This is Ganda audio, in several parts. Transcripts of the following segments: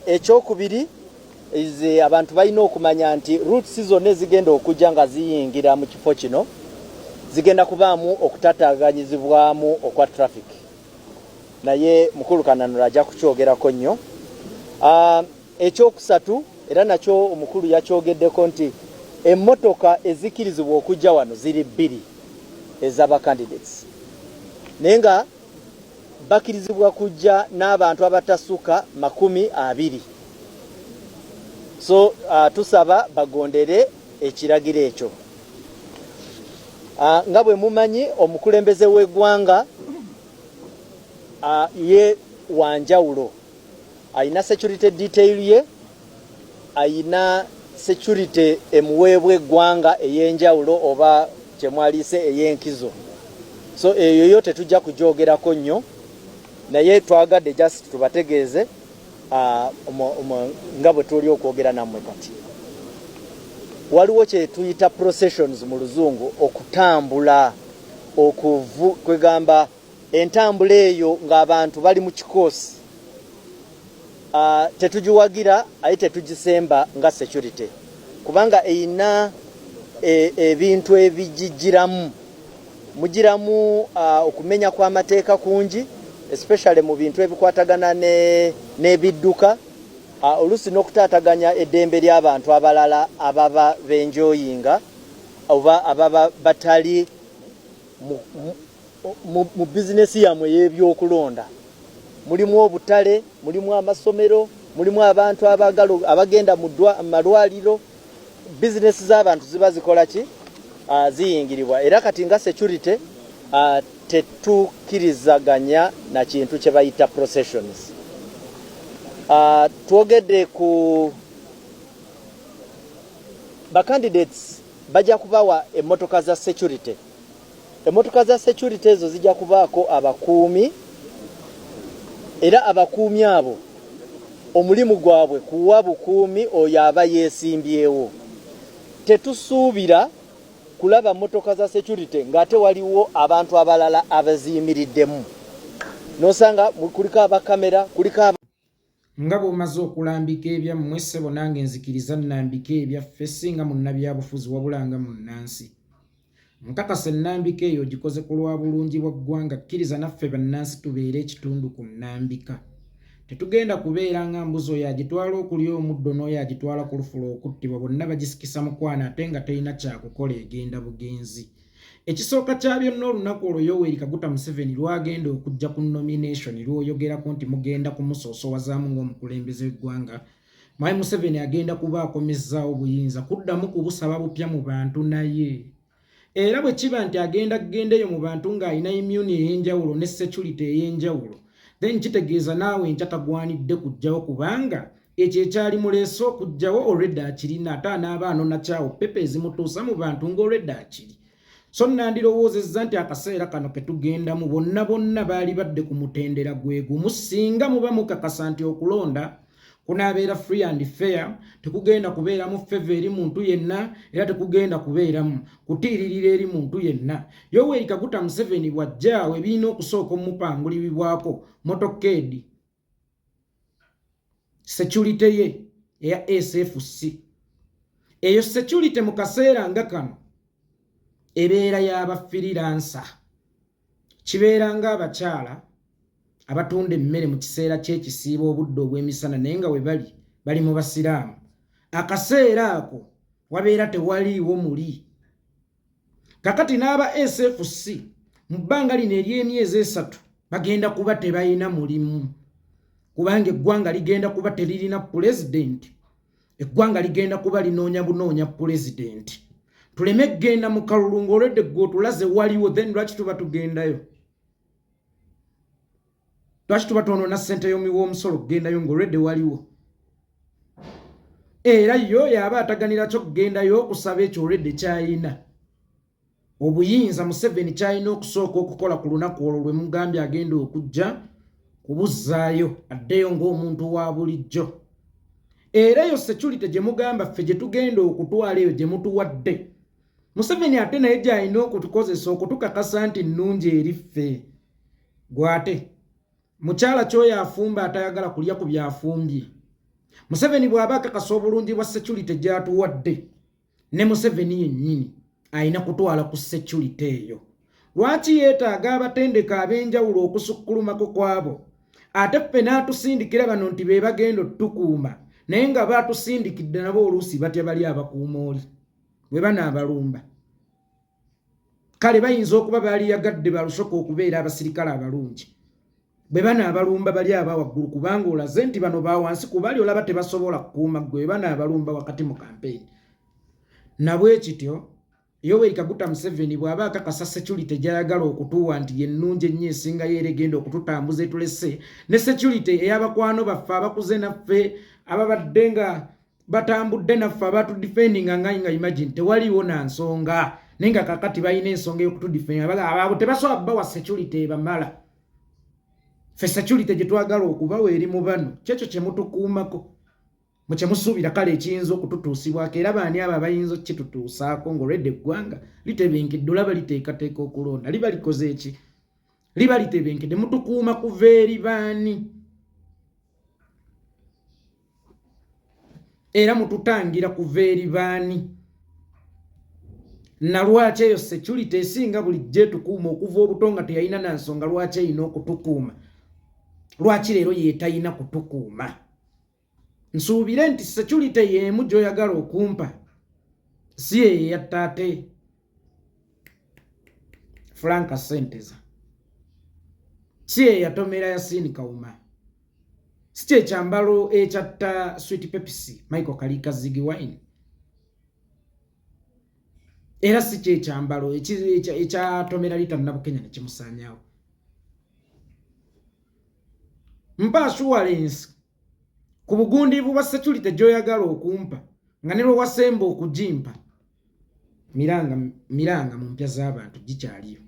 Ekyokubiri is abantu balina okumanya nti routes zonna ezigenda okujja nga ziyingira mu kifo kino zigenda kubaamu okutataganyizibwamu okwa traffic, naye mukulu Kananura ajja kukyogerako nnyo. Ekyokusatu era nakyo omukulu yakyogeddeko nti emmotoka ezikkirizibwa okujja wano ziri bbiri ez'aba candidates, naye nga bakkirizibwa kujja n'abantu abatasuka 20. So tusaba bagondere ekiragiro ekyo. Nga bwe mumanyi, omukulembeze w'eggwanga ye wanjawulo, ayina security detail ye, ayina security emuweebwa eggwanga ey'enjawulo oba kyemwaliise ey'enkizo. So eyo yo tetujja kugyogerako nnyo, naye twagadde just tubategeeze nga bwe tuli okwogera nammwe. Kati waliwo kye tuyita processions mu Luzungu, okutambula okuvu kwegamba entambula eyo ng'abantu bali mu kikoosi. Tetugiwagira aye tetugisemba nga security, kubanga eyina ebintu ebigijjiramu, mugiramu okumenya kw'amateeka kungi, especially mu bintu ebikwatagana n'ebidduka, oluusi n'okutaataganya eddembe ly'abantu abalala ababa benjoyinga oba ababa batali mu bizinesi yammwe ey'ebyokulonda. Mulimu obutale, mulimu amasomero, mulimu abantu abagala abagenda mu malwaliro. Bizinesi z'abantu ziba zikola ki? Ziyingiribwa. Era kati nga security tetukkirizaganya na kintu kye bayita processions. Twogedde ku bacandidates, bajja kubawa emmotoka za security. Emmotoka za security ezo zijja kubaako abakuumi, era abakuumi abo omulimu gwabwe kuwa bukuumi oyo aba yeesimbyewo. Tetusuubira kulaba mmotoka za security ng'ate waliwo abantu abalala abaziyimiriddemu, nosanga kuliko abakamera, kuliko Nga bw'omaze okulambika ebyammwe, ssebo, nange nzikiriza nnambike ebyaffe, si nga munnabyabufuzi wabula nga munnansi. Nkakasa ennambika eyo ogikoze ku lwa bulungi bwa ggwanga. Kkiriza naffe bannansi tubeere ekitundu ku nnambika. Tetugenda kubeera nga mbuzi, oyo agitwala okulya omuddo n'oyo agitwala ku lufula okuttibwa, bonna bagisikisa mukwano ate nga terina kyakukola, egenda bugenzi. Ekisooka kya byonna, olunaku olwo Yoweri Kaguta Museveni lw'agenda okujja ku nomination lw'oyogerako nti mugenda kumusoosowazaamu ng'omukulembeze w'eggwanga, Mwami Museveni agenda kuba akomezzaawo buyinza kuddamu kubusaba bupya mu bantu. Naye era bwe kiba nti agenda kugenda eyo mu bantu ng'alina immune ey'enjawulo ne security ey'enjawulo, then kitegeeza naawe enkya tagwanidde kujjawo, kubanga ekyo ekyali muleese okujjawo already akirina, ate anaaba anonakyawo pepa ezimutuusa mu bantu ng'already akiri. So nandirowoozezza nti akaseera kano ketugendamu bonna bonna baali badde ku mutendera gwe gumu, singa muba mukakasa nti okulonda kunaabeera free and fair, tekugenda kubeeramu favour eri muntu yenna, era tekugenda kubeeramu kutiiririra eri muntu yenna. Yoweri Kaguta Museveni bw'ajjaawo, ebirina okusooka omupangulibwako motorcade, security ye eya SFC. Eyo security mu kaseera nga kano ebeera y'aba freelancer, kibeera ng'abakyala abatunda emmere mu kiseera ky'ekisiiba, obudde obw'emisana, naye nga we bali bali mu basiraamu. Akaseera ako wabeera tewaliiwo muli. Kakati n'aba SFC mu bbanga lino ery'emyezi 3 bagenda kuba tebalina mulimu, kubanga eggwanga ligenda kuba teririna pulezidenti. Eggwanga ligenda kuba linoonya bunoonya pulezidenti. Tuleme kugenda mu kalulu ng'olwedde gwe otulaze waliwo, then lwaki tuba tugendayo? Lwaki tuba twonoona ssente y'omuwi w'omusolo kugendayo ng'olwedde waliwo? Era yo yaba ataganira kyo kugendayo okusaba ekyo olwedde kyayina obuyinza. Museveni kyalina okusooka okukola ku lunaku olwo lwe mugambye agenda okujja kubuzzaayo addeyo ng'omuntu wa bulijjo, era eyo security gye mugamba ffe gye tugenda okutwala, eyo gye mutuwadde, Museveni ate naye gy'alina okutukozesa okutukakasa nti nnungi eri ffe. Gwate mukyala kyoyo afumba atayagala kulya ku byafumbye. Museveni bw'aba akakasa obulungi bwa security gy'atuwadde, ne Museveni yennyini alina kutwala ku security eyo. Lwaki yeetaaga abatendeka ab'enjawulo okusukkulumako kwabo, ate ffe n'atusindikira bano nti be bagenda otukuuma, naye nga baatusindikidde nabo oluusi batya bali abakuuma oli bwe banaabalumba? Kale bayinza okuba baaliyagadde balusoka okubeera abasirikale abalungi, bwe banaabalumba bali aba waggulu, kubanga olaze nti bano ba wansi kubali olaba tebasobola kukuuma ggwe, bwe banaabalumba wakati mu kampeyini. Nabwe kityo Yoweri Kaguta Museveni bw'aba akakasa security gy'ayagala okutuwa nti yennungi ennyo esingayo era egenda okututambuza, etulese ne security ey'abakwano baffe abakuze naffe, ababadde nga batambudde naffe, abatudefendinga nga imagine tewaliiwo na nsonga, naye nga kakati balina ensonga ey'okutudefendinga, abo tebasobola bawa security ebamala. Ffe security gye twagala okubawa eri mu bano, kyekyo kye mutukuumako mukyemusuubira kale ekiyinza okututuusibwako. Era baani abo abayinza okukitutuusaako ng'olwedde eggwanga litebenkedde, olaba liteekateeka okulonda, liba likoze eki, liba litebenkedde? Mutukuuma kuva eri baani era mututangira kuva eri baani? Na lwaki eyo security esinga bulijjo etukuuma okuva obuto nga teyalina na nsonga lwaki erina okutukuuma, lwaki leero yeetayina kutukuuma? Nsuubire nti security y'emu gy'oyagala okumpa si eyo eyattaate Frank Senteza, si eyo yatomera Yasini Kawuma, si kyekyambalo ekyatta Sweet Pepsi Michael Kalika Ziggy Wine, era si kyekyambalo ekyatomera Rita Nabukenya ne kimusaanyawo. Mpa assurance ku bugundiivu bwa security gy'oyagala okumpa nga ne lwe wasemba okugimpa miranga miranga mu mpya z'abantu gikyaliyo.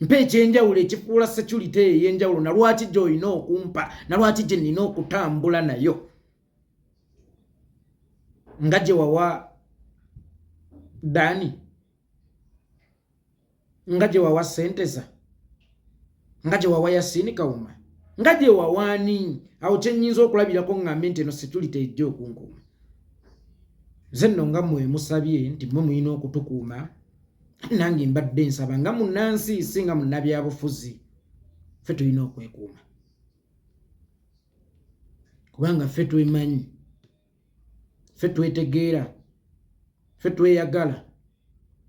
Mpa ekyenjawulo ekifuula security eyo ey'enjawulo, na lwaki gy'olina okumpa, na lwaki gye nnina okutambula nayo nga gye wawa Dani, nga gye wawa Senteza, nga gye wawa Yasini Kawuma, nga gye wawaani. Awo kyenyinza okulabirako ŋŋambe nti eno security ejja okunkuuma nze nno nga mmwe musabye nti mmwe mulina okutukuuma. Nange mbadde nsaba nga munnansi, si nga munnabyabufuzi, ffe tulina okwekuuma kubanga ffe twemanyi, ffe twetegeera, ffe tweyagala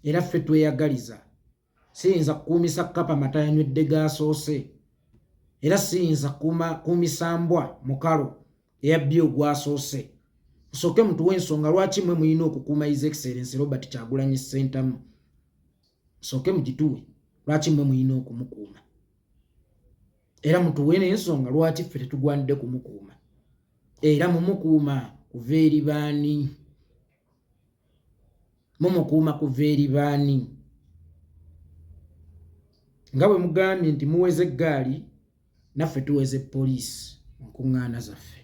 era ffe tweyagaliza. Siyinza kukuumisa kkapa mata yanywedde gaasoose, era siyinza kuumisa mbwa mukalo eyabbye ogwasoose. Musooke mutuwe ensonga lwaki mwe mulina okukuuma His Excellence Robert Kyagulanyi Ssentamu. Musooke mugituwe lwaki mwe mulina okumukuuma, era mutuwe n'ensonga lwaki ffe tetugwanidde kumukuuma, era mumukuuma kuva eri baani? Mumukuuma kuva eri baani? Nga bwe mugambye nti muweze eggaali, naffe tuweze poliisi mu nkuŋŋaana zaffe.